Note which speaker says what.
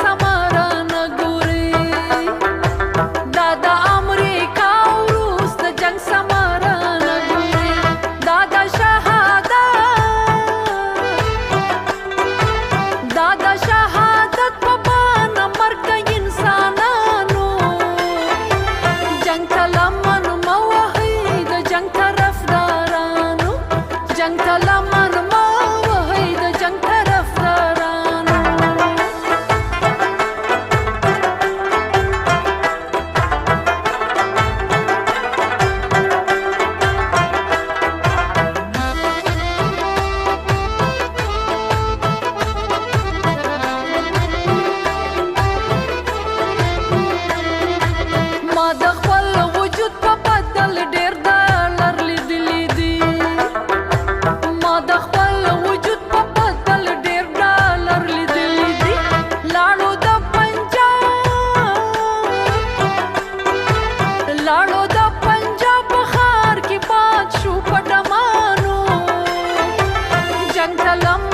Speaker 1: سمره نه ګوري. دا د امریکا او روس د جنگ سمره نه ګوري. دا د شهادت، دا د شهادت په بانه مرګ د انسانانو. جنگ ته لمن مه وهئ د جنگ طرفدارانو، جنگ ته لمن مه وهئ د جنگ طرفدارانو. ما د خپل وجود په بدل ډېر ډالر لیدلي دي. ما د خپل وجود په بدل ډېر ډالر لیدلي دي. لاړو د پنجاب، لاړو د پنجاب په ښار کې باد شو په ډمانو. جنگ ته لمن